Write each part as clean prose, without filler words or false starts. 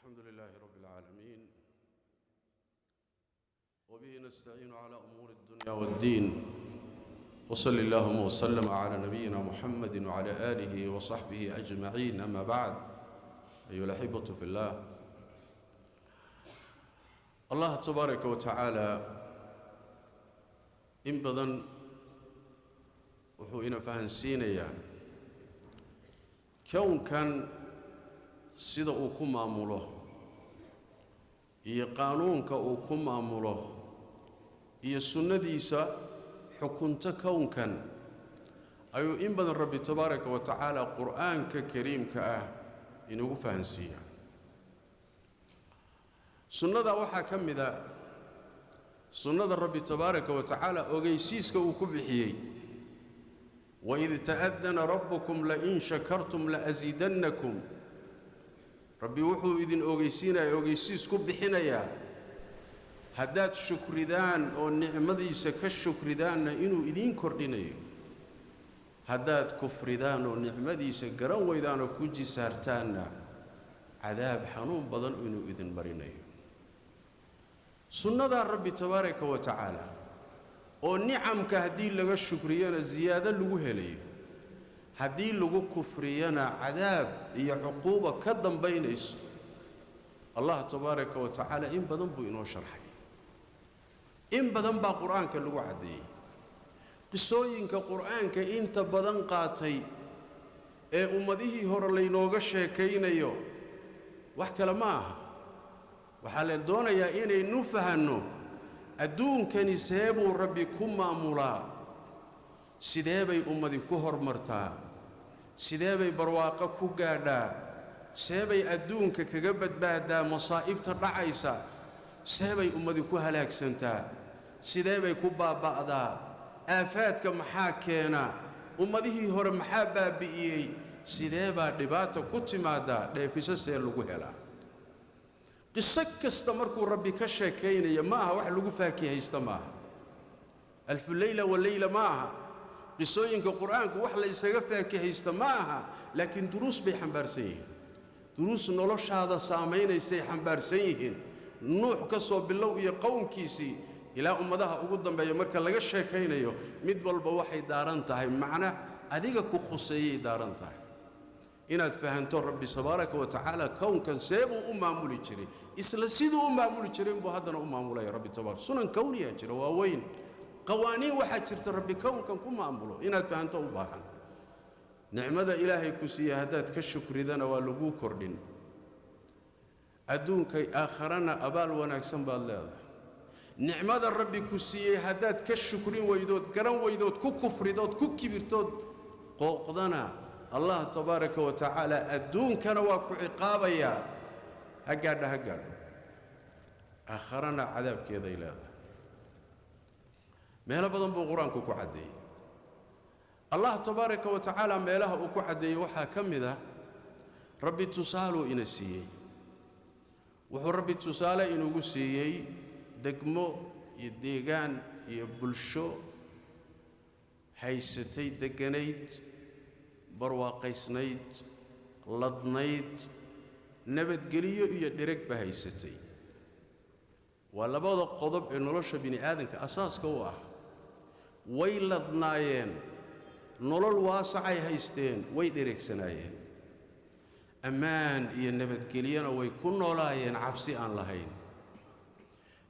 الحمد لله رب العالمين، وبه نستعين على أمور الدنيا والدين، وصل اللهم وسلم على نبينا محمد وعلى آله وصحبه أجمعين، أما بعد، أيها الأحبة في الله، الله تبارك وتعالى in badan wuxuu ina fahansiinayaa kownkan sida uu ku maamulo iyo qaanuunka uu ku maamulo iyo sunnadiisa xukunto kownkan ayuu in badan Rabbi tabaaraka wa tacaala Qur'aanka kariimka ah inagu fahansiiyaa. Sunnadaa waxaa ka mid a sunnada Rabbi tabaaraka wa tacaala ogeysiiska uu ku bixiyey: "Waid ta'adana rabbukum lain shakartum laasiidannakum." Rabbi wuxuu idin ogeysiinaya, ogeysiis ku bixinayaa, haddaad shukridaan oo nicmadiisa ka shukridaanna inuu idiin kordhinayo, haddaad kufridaan oo nicmadiisa garan weydaan oo ku jisaartaanna cadaab xanuun badan inuu idin marinayo. Sunnadaa Rabbi tabaaraka wa tacaala oo nicamka haddii laga shukriyana siyaado lagu helayo, haddii lagu kufriyana cadaab iyo cuquuba ka dambaynayso, Allah tabaaraka wa tacaala in badan buu inoo sharxay, in badan baa Qur-aanka lagu caddeeyey. Qisooyinka Qur-aanka inta badan qaatay ee ummadihii hore laynooga sheekaynayo wax kale ma aha, waxaa la doonayaa inaynu fahanno adduunkani see buu Rabbi ku maamulaa, sidee bay ummadi ku hormartaa, sidee bay barwaaqo ku gaadhaa, see bay adduunka kaga badbaaddaa masaa'ibta dhacaysa, see bay ummadi ku halaagsantaa, sidee bay ku baaba'daa, aafaadka maxaa keena, ummadihii hore maxaa baabi'iyey, sidee baa dhibaata ku timaaddaa, dheefiso see lagu helaa. Qiso kasta markuu Rabbi ka sheekaynaya ma aha wax lagu faakihaysta, ma aha alfu leyla wa leyla, ma aha qisooyinka Qur-aanku wax la ysaga faakihaysta ma aha, laakiin duruus bay xambaarsan yihiin, duruus noloshaada saamaynaysay xambaarsan yihiin. Nuux ka soo bilow iyo qownkiisii ilaa ummadaha ugu dambeeya marka laga sheekaynayo, mid walba waxay daaran tahay macna adiga ku khuseeyay daaran tahay, inaad fahanto Rabbi tabaaraka wa tacaala kownkan see buu u maamuli jiray. Isla siduu u maamuli jiray buu haddana u maamulaya Rabbi tabaaraka. Sunan kowniyaa jira waaweyn, qawaaniin waxaa jirta Rabbi kownkan ku maamulo, inaad fahanto u baahan. Nicmada Ilaahay ku siiya haddaad ka shukridana waa laguu kordhin, adduunkay aakharana abaal wanaagsan baad leedahay. Nicmada Rabbi ku siiyey haddaad ka shukrin weydood, garan weydood, ku kufridood, ku kibirtood, qooqdana, Allah tabaaraka wa tacaala adduunkana waa ku ciqaabayaa, ha gaadho ha gaadho, aakharana cadaabkeeday leedahay. Meelo badan buu Qur-aanku ku caddeeyey. Allah tabaaraka wa tacaala meelaha uu ku caddeeyey waxaa ka mid ah Rabbi tusaaluu ina siiyey. Wuxuu Rabbi tusaale inugu siiyey degmo iyo deegaan iyo bulsho haysatay, degganayd, barwaaqaysnayd, ladnayd, nabadgeliyo iyo dhereg ba haysatay. Waa labada qodob ee nolosha bini aadamka asaaska u ah. Way ladnaayeen, nolol waasacay haysteen, way dhereegsanaayeen, ammaan iyo nabadgelyona way ku noolaayeen, cabsi aan lahayn.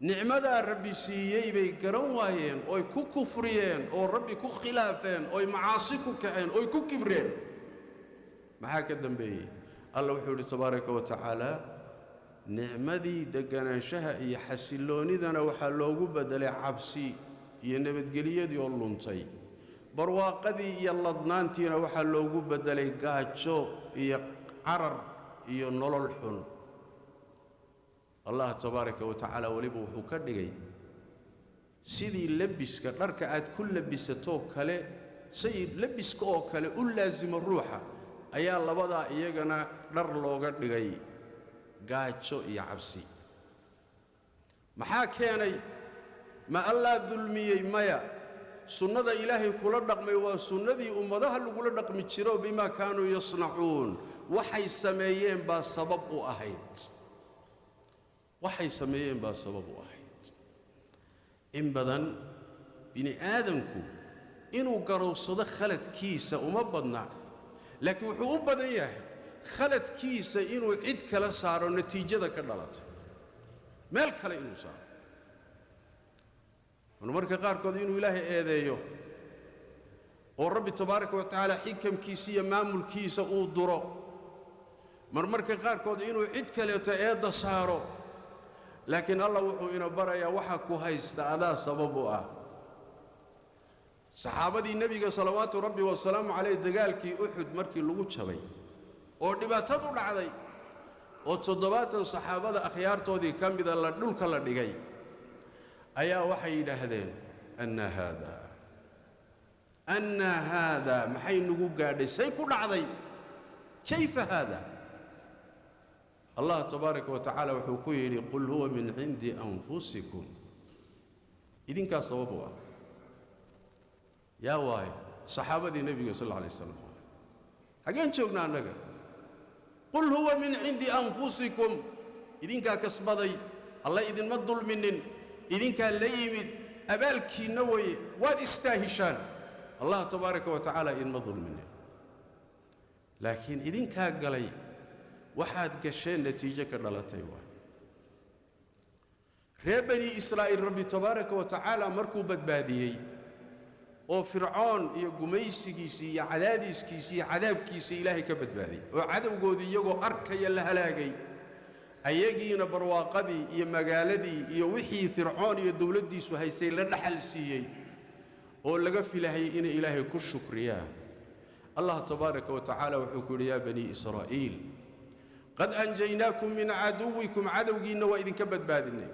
Nicmadaa Rabbi siiyey bay garan waayeen ooy ku kufriyeen oo Rabbi ku khilaafeen ooy macaasi ku kaceen ooy ku kibreen. Maxaa ka dambeeyey? Alla wuxuu yidhi tabaaraka wa tacaala, nicmadii degganaanshaha iyo xasilloonnidana waxaa loogu beddelay cabsi iyo nabadgelyadii oo luntay, barwaaqadii iyo ladnaantiina waxaa loogu beddelay gaajo iyo carar iyo nolol xun. Allah tabaaraka wa tacaala weliba wuxuu ka dhigay sidii lebiska, dharka aad ku labisatoo kale, say lebiska oo kale u laasimo ruuxa, ayaa labadaa iyagana dhar looga dhigay, gaajo iyo cabsi. Maxaa keenay? Ma Allaa dulmiyey? Maya. Sunnada Ilaahay kula dhaqmay waa sunnadii ummadaha lagula dhaqmi jiro, bimaa kaanuu yasnacuun, waxay sameeyeen baa sabab u ahayd. Waxay sameeyeen baa sabab u ahayd. In badan bini aadamku inuu garowsado khaladkiisa uma badna, laakiin wuxuu u badan yahay khaladkiisa inuu cid kala saaro, natiijada ka dhalatay meel kale inuu saaro. Marmarka qaarkood inuu Ilaahay eedeeyo oo Rabbi tabaaraka wa tacaala xikamkiisa iyo maamulkiisa uu duro, marmarka qaarkood inuu cid kaleeto eedda saaro. Laakiin Allah wuxuu ina barayaa waxa ku haysta adaa sabab u ah. Saxaabadii nebiga salawaatu Rabbi wasalaamu calayh dagaalkii Uxud markii lagu jabay oo dhibaatadu dhacday oo 70 saxaabada akhyaartoodii ka mida la dhulka la dhigay, ayaa waxay yidhaahdeen: anna haada, anna haada, maxay nagu gaadhay? Say ku dhacday? Kayfa haada? Allah tabaaraka wa tacaala wuxuu ku yidhi: qul huwa min cindi anfusikum. Idinkaa sabab u ah. Yaa waaye? Saxaabadii nebiga sal alla alay waslam. Xaggeen joognaa annaga? Qul huwa min cindi anfusikum, idinkaa kasbaday, Alla idinma dulminin, idinkaa la yimid, abaalkiinna weeye, waad istaahishaan. Allah tabaaraka wa tacaala idinma dulminin, laakiin idinkaa galay. Waxaad gasheen natiijo ka dhalatay waay. Reer Bani Israa'iil Rabbi tabaaraka wa tacaala markuu badbaadiyey oo Fircoon iyo gumaysigiisii iyo cadaadiskiisii iyo cadaabkiisii Ilaahay ka badbaadiyey oo cadowgoodii iyagoo arkaya la halaagay, ayagiina barwaaqadii iyo magaaladii iyo wixii Fircoon iyo dowladdiisu haysay la dhaxal siiyey, oo laga filahayay inay Ilaahay ku shukriyaan, Allah tabaaraka wa tacaala wuxuu ku yidhi: yaa banii Israa'iil, qad anjaynaakum min caduwikum, cadowgiinna waa idinka badbaadinay.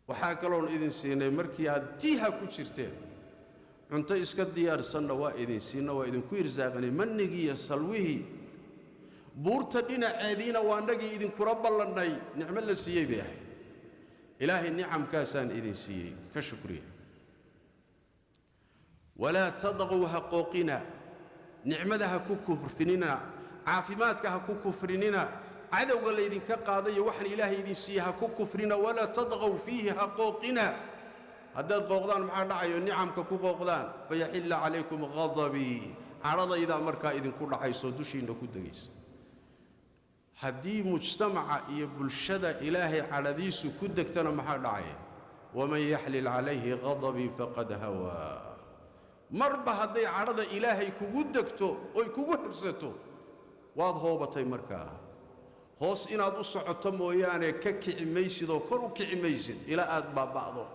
Waxaa kaloon idin siinay markii aad tiiha ku jirteen cunto iska diyaarsanna waa idin siinna, waa idinku irsaaqnay mannigii iyo salwihii. Buurta dhinaceediina waa nagii idinkula ballannay. Nicmo la siiyey bay ahayd. Ilaahay nicamkaasaan idin siiyey ka shukriya. Walaa tadqow, ha qooqina, nicmada ha ku kufrinina, caafimaadka ha ku kufrinina, cadowga laydinka qaadayo waxaan Ilaahay idin siiyey ha ku kufrina. Walaa tadqow fiihi, ha qooqina. Haddaad qooqdaan maxaa dhacayo? Nicamka ku qooqdaan, fayaxilla calaykum ghadabii, cadhadaydaa markaa idinku dhacayso, dushiinna ku degaysa. Haddii mujtamaca iyo bulshada Ilaahay cadhadiisu ku degtana maxaa dhacaya? Waman yaxlil calayhi ghadabii faqad hawaa. Marba hadday cadhada Ilaahay kugu degto oy kugu habsato, waad hoobatay. Markaa hoos inaad u socoto mooyaane ka kici maysid oo kor u kici maysid ilaa aad baaba'do.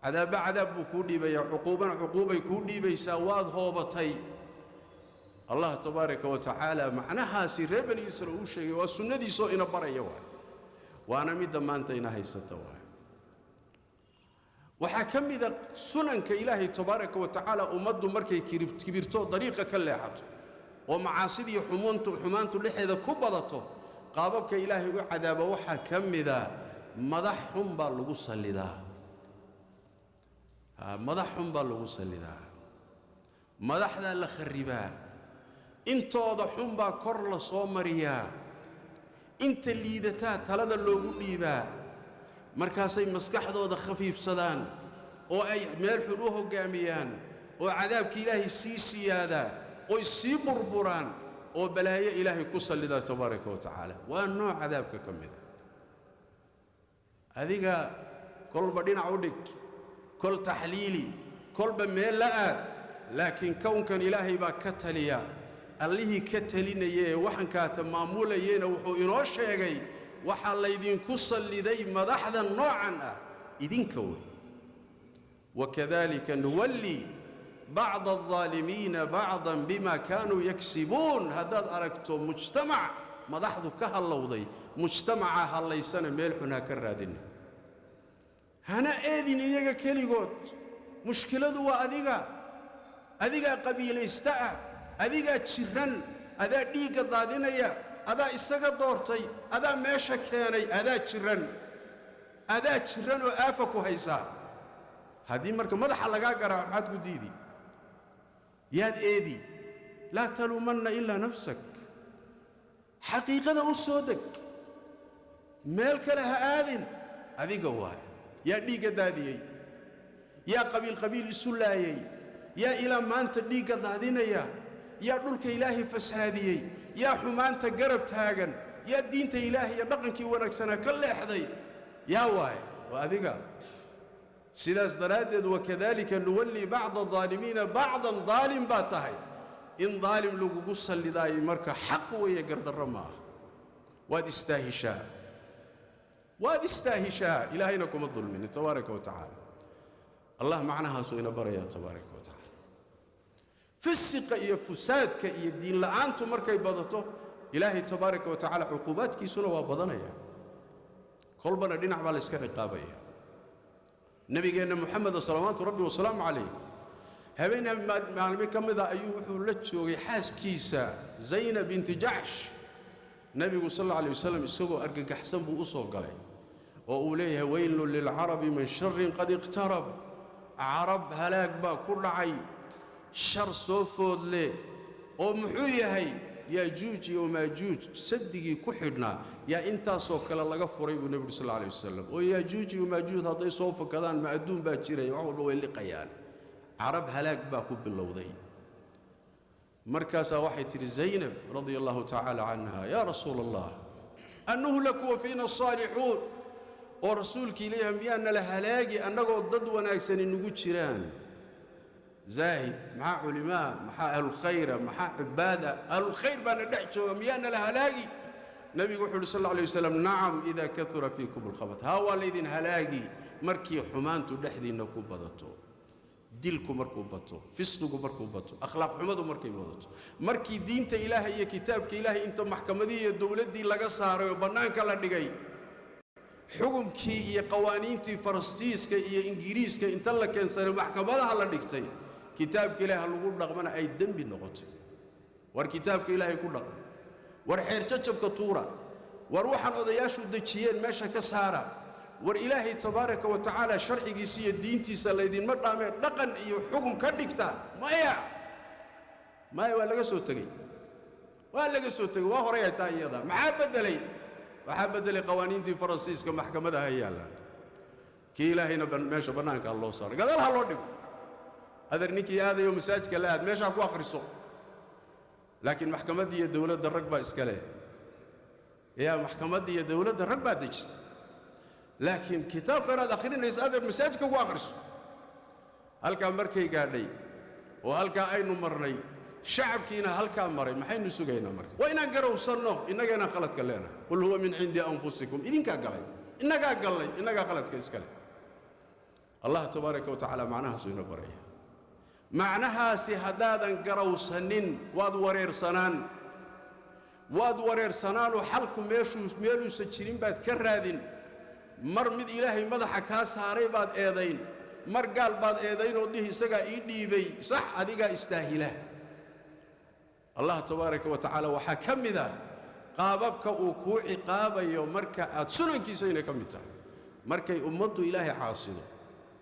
Cadaabba cadaab buu kuu dhiibayaa, cuquubana cuquubay kuu dhiibaysaa, waad hoobatay. Allah tabaaraka wa tacaala macnahaasi reer Bani Israel uu sheegay waa sunnadiisoo ina baraya waay, waana midda maanta ina haysata waay. Waxaa ka mida sunanka Ilaahay tabaaraka wa tacaala, ummaddu markay kibirto, dariiqa ka leexato oo macaasidii xumaantu dhexeeda ku badato, qaababka Ilaahay u cadaaba waxaa ka mida madax xun baa lagu sallidaa. Madax xun baa lagu sallidaa, madaxdaa la kharribaa, intooda xun baa kor la soo mariyaa, inta liidataa talada loogu dhiibaa. Markaasay maskaxdooda khafiifsadaan oo ay meel xun u hoggaamiyaan oo cadaabka Ilaahay sii siyaadaa oy sii burburaan oo balaayo Ilaahay ku sallidaa tabaaraka wa tacaala. Waa nooc cadaabka ka mida. Adiga kolba dhinac u dhig, kol taxliili, kolba meel la aad, laakiin kownkan Ilaahay baa ka taliya. Allihii ka talinaya ee waxankaata maamulayeyna wuxuu inoo sheegay waxaa laydinku salliday madaxda noocan ah idinka wey. Wakadalika nuwalli bacda aldaalimiina bacdan bima kaanuu yaksibuun. Haddaad aragto mujtamac madaxdu ka hallowday, mujtamaca hallaysana meel xun ha ka raadina, hana eedin iyaga keligood. Mushkiladu waa adiga, adigaa qabiilaysta ah, adigaa jiran, adaa dhiigga daadinaya, adaa isaga doortay, adaa meesha keenay, adaa jiran, adaa jiran oo aafa ku haysaa. Haddii marka madaxa lagaa garaaco, maxaad ku diidi? Yaad eedi? Laa taluumanna ilaa nafsak. Xaqiiqada u soo deg, meel kale ha aadin. Adiga waay yaa dhiigga daadiyey, yaa qabiil qabiil isu laayey, yaa ilaa maanta dhiigga daadinaya, yaa dhulka Ilaahay fasaadiyey, yaa xumaanta garab taagan, yaa diinta Ilaahay iyo dhaqankii wanaagsanaa ka leexday, yaa waaye? Waa adiga. Sidaas daraaddeed, wakadalika nuwallii bacda adaalimiina bacdan. Daalim baa tahay, in daalim lagugu sallidaayay marka xaq weeye, gardarro ma ah. Waad istaahishaa, waad istaahishaa. Ilaahayna kuma dulminin tabaaraka wa tacaala. Allah macnahaasuu ina barayaa tabaaraka wa tacaala. Fisiqa iyo fusaadka iyo diin la'aantu markay badato, Ilaahay tabaaraka wa tacaala cuquubaadkiisuna waa badanaya. Kolbana dhinac baa la iska ciqaabaya. Nabigeenna Moxameda salawaatu rabbi wasalaamu calayh, habeen maalmi ka mida ayuu wuxuu la joogay xaaskiisa Zaynab binti Jacsh. Nebigu sal alla alay wasalam isagoo argagaxsan buu u soo galay oo uu leeyahay: "Weylun lilcarabi min sharin qad iqtarab." Carab halaag baa ku dhacay, shar soo foodle. Oo muxuu yahay? Yaajuuj iyo Maajuuj sadigii ku xidhnaa yaa intaasoo kale laga furay, buu nebigu sal alla alay wasalam. Oo Yaajuuj iyo Maajuuj hadday soo fakadaan, ma adduun baa jiraya? Wax walba way liqayaan. Carab halaag baa ku bilowday. Markaasaa waxay tidhi Zaynab radia allahu tacaala canha: "Yaa rasuula Allah, anuhlaku wa fiina asaalixuun?" Oo rasuulkii leeyahay, miyaa nala halaagi annagoo dad wanaagsani nugu jiraan? Zaahid maxaa, culimaa maxaa, ahlulkhayra maxaa, cubaada ahlulkhayr baana dhex jooga, miyaa nala halaagi? Nebigu wuxuu uhi sal alla alay wasalam: "Nacam, idaa kaura fiikum alkhabat." Haa, waa laydin halaagi markii xumaantu dhexdiinna ku badato, dilku markuu bato, fisqigu markuu bato, akhlaaq xumadu markay badato, markii diinta Ilaahay iyo kitaabka Ilaahay inta maxkamadihii iyo dowladdii laga saaray oo bannaanka la dhigay, xukumkii iyo qawaaniintii Farastiiska iyo Ingiriiska inta la keensanay maxkamadaha la dhigtay, kitaabka Ilaahay lagu dhaqmana ay dembi noqotay. War kitaabka Ilaahay ku dhaqma, war xeer jajabka tuura, war waxaan odayaashu dejiyeen meesha ka saara, war Ilaahay tabaaraka wa tacaala sharcigiisa iyo diintiisa laydinma dhaamee dhaqan iyo xukun ka dhigta. Maya, maya, waa laga soo tegey, waa laga soo tegey, waa horay taa iyada. Maxaa beddelay? Waxaa beddelay qawaaniintii Faransiiska maxkamadaha yaallaan. Kii Ilaahayna meesha bannaanka ha loo saaro, gadaal ha loo dhigo. Adeer, ninkii aadayo masaajidka la aad, meeshaa ku akhriso, laakiin maxkamaddii iyo dowladda rag baa iska leh. Yaa maxkamadda iyo dowladda rag baa dejista, laakiin kitaabkan aad akhrinaysa, adeer, masaajidka ku akhriso. Halkaa markay gaadhay oo halkaa aynu marnay, shacabkiina halkaa maray, maxaynu sugaynaa marka? Waa inaan garowsanno innagaynaan khaladka leenahay. Qul huwa min cindi anfusikum. Idinkaa galay, innagaa gallay, innagaa khaladka iska leh. Allah tabaaraka wa tacaala macnahaasuu ina baraya. Macnahaasi haddaadan garowsanin, waad wareersanaan, waad wareersanaanoo xalku meeshuu meeluusan jirin baad ka raadin. Mar mid Ilaahay madaxa kaa saaray baad eedayn, mar gaal baad eedaynoo dhihi isagaa ii dhiibay. Sax, adigaa istaahila. Allah tabaaraka wa tacaala waxaa ka mid ah qaababka uu kuu ciqaabayo marka aad sunankiisa inay ka mid tahay, markay ummaddu Ilaahay caasido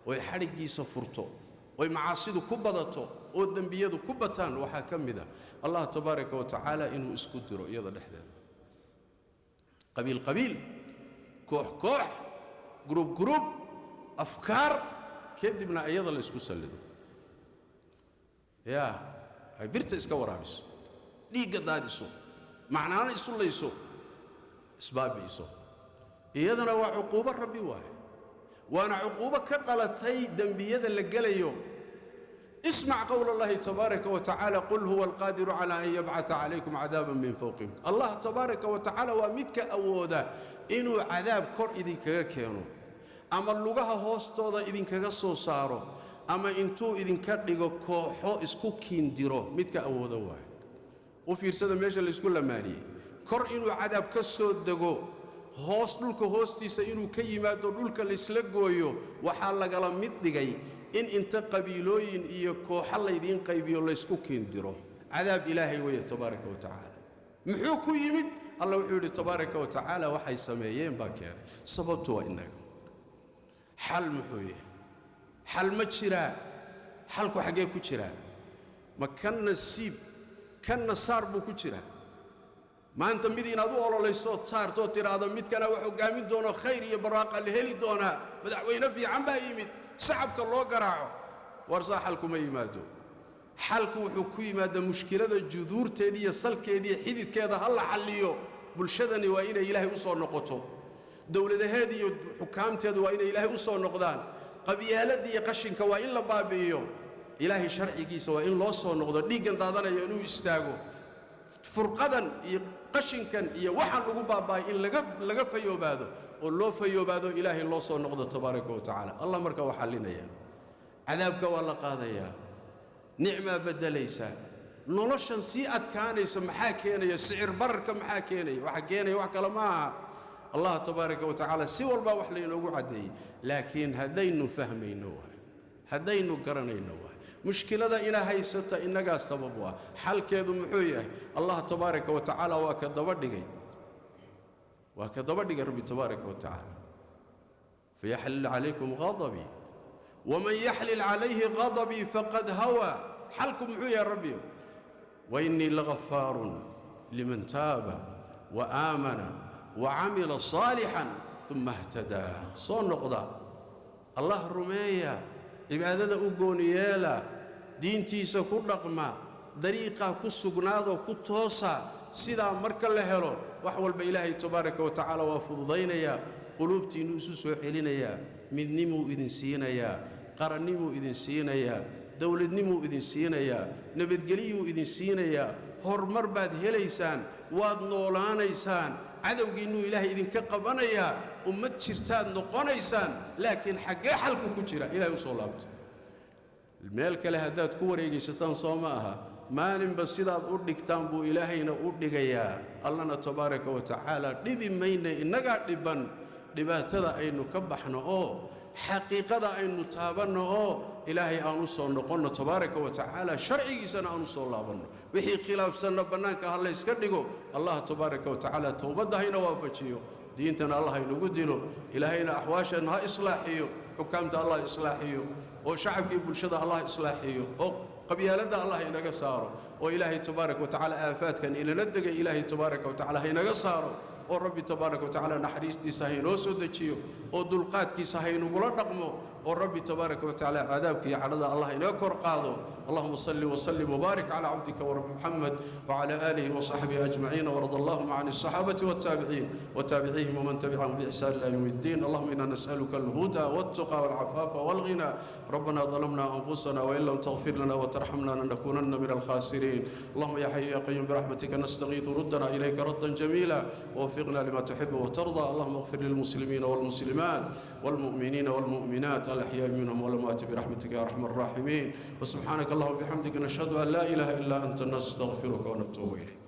oy xadhiggiisa furto oy macaasidu ku badato oo dembiyadu ku bataan, waxaa ka mid ah Allah tabaaraka wa tacaala inuu isku diro iyada dhexdeeda, qabiil qabiil, koox koox, group group, afkaar, kadibna iyada la isku sallido, yaa ay birta iska waraabiso, dhiigga daadiso, macnaana isu layso, isbaabi'iso. Iyadana waa cuquubo Rabbi waaye, waana cuquubo ka dhalatay dembiyada la gelayo. Ismac qowl Allahi tabaaraka wa tacaala: "Qul huwa alqaadiru cala an yabcata calaykum cadaaban min fawqikum." Allah tabaaraka wa tacaala waa midka awooda inuu cadaab kor idinkaga keeno, ama lugaha hoostooda idinkaga soo saaro, ama intuu idinka dhigo kooxo isku kiindiro, midka awooda waaye. U fiirsada meesha laysku lamaaniyey: kor inuu cadaab ka soo dego, hoos dhulka hoostiisa inuu ka yimaado, dhulka laysla gooyo. Waxaa lagala mid dhigay in inta qabiilooyin iyo kooxo laydiin qaybiyo laysku kiindiro. Cadaab Ilaahay weeye tabaaraka wa tacaala. Muxuu ku yimid? Alla wuxuu yidhi tabaaraka wa tacaala: waxay sameeyeen baa keenay. Sababtu waa innaga. Xal muxuu yahay? Xal ma jiraa? Xalku xaggee ku jiraa? Ma ka nasiib ka nasaar buu ku jiraa? Maanta mid inaad u ololayso saartoo tidhaahdo midkana wax hoggaamin doono, khayr iyo barwaaqa la heli doonaa, madaxweyne fiican baa yimid, shacabka loo garaaco, war saa xalkuma yimaado. Xalku wuxuu ku yimaadaa mushkilada juduurteeda iyo salkeeda iyo xididkeeda ha la xalliyo. Bulshadani waa inay Ilaahay u soo noqoto, dowladaheeda iyo xukaamteedu waa inay Ilaahay u soo noqdaan, qabyaaladda iyo qashinka waa in la baabi'iyo, Ilaahay sharcigiisa waa in loo soo noqdo, dhiiggan daadanaya inuu istaago, furqadan iyo qashinkan iyo waxaan lagu baaba'ay in laga fayoobaado oo loo fayoobaado, Ilaahay loo soo noqdo tabaaraka wa tacaala. Allah marka waa xallinaya, cadaabka waa la qaadayaa, nicmaa beddelaysa. Noloshan sii adkaanaysa maxaa keenaya? Sicir bararka maxaa keenaya? Waxa keenaya wax kale ma aha. Allah tabaaraka wa tacaala si walbaa wax laynoogu caddeeyey, laakiin haddaynu fahmayno waay, haddaynu garanayno waay. Mushkilada ina haysata innagaa sabab u ah. Xalkeedu muxuu yahay? Allah tabaaraka wa tacaala waa ka daba dhigay, waa ka daba dhigay Rabbi tabaaraka wa tacaala: fayaxlil calaykum ghadabii waman yaxlil calayhi ghadabii faqad hawaa. Xalku muxuu yahay Rabbiyo? Wainii laghafaarun liman taaba wa aamana wa camila saalixan uma ihtadaa. Soo noqda, Allah rumeeya, cibaadada u gooni yeela, diintiisa ku dhaqma, dariiqaa ku sugnaadoo ku toosa. Sidaa marka la helo wax walba Ilaahay tabaaraka wa tacaala waa fududaynayaa, quluubtiinnuu isu soo celinayaa, midnimuu idin siinayaa, qarannimuu idin siinayaa, dowladnimuu idin siinayaa, nabadgeliyuu idin siinayaa, horumar baad helaysaan, waad noolaanaysaan, cadowgiinnuu Ilaahay idinka qabanayaa, ummad jirtaad noqonaysaan. Laakiin xaggee xalku ku jira? Ilahay u soo laabta. Meel kale haddaad ku wareegaysataan soo ma aha, maalinba sidaad u dhigtaan buu Ilaahayna u dhigayaa. Allana tabaaraka wa tacaala dhibi mayna, innagaa dhibban. Dhibaatada aynu ka baxno oo xaqiiqada aynu taabanno oo Ilaahay aan u soo noqonno tabaaraka wa tacaala, sharcigiisana aan u soo laabanno, wixii khilaafsanna bannaanka ha layska dhigo. Allah tabaaraka wa tacaala towbadda hayna waafajiyo, diintana Allah haynagu dilo, Ilaahayna axwaasheenna ha islaaxiyo, xukaamta Allah islaaxiyo, oo shacabkii bulshada Allah islaaxiyo, oo qabyaaladda Allah inaga saaro, oo Ilaahay tabaaraka wa tacaala aafaadkan inala degay Ilaahay tabaaraka wa tacaala haynaga saaro, oo Rabbi tabaaraka wa tacaala naxariistiisa haynoo soo dejiyo, oo dulqaadkiisa haynugula dhaqmo, oo Rabbi tabaaraka wa tacaala cadaabka iyo cadhada Allah inaga kor qaado. Allahuma salli wasallim wbaarik calaa cabdika warab Muxamed wcala aalihi wasaxbihi ajmaciin, warad allahuma can alsaxaabati waltaabiciin wataabiciihim waman tabicahum biixsaan ila yowm اddiin. Allahuma ina nas'aluka alhuda waltuqa walcafaafa walghina. Rabbana ظalamna anfusana wain lam تغفر لنا وترحمنا لنكونن من الخاسرين. اللهم يا حي يا قيوم برحمتك نستغيث، ردنا إليك ردا جميلا ووفقنا لما تحب وترضى. اللهم اغفر للمسلمين والمسلمات والمؤمنين والمؤمنات الأحياء منهم والأموات برحمتك يا أرحم الراحمين. وسبحانك اللهم وبحمدك، نشهد أن لا إله إلا أنت، نستغفرك ونتوب إليك.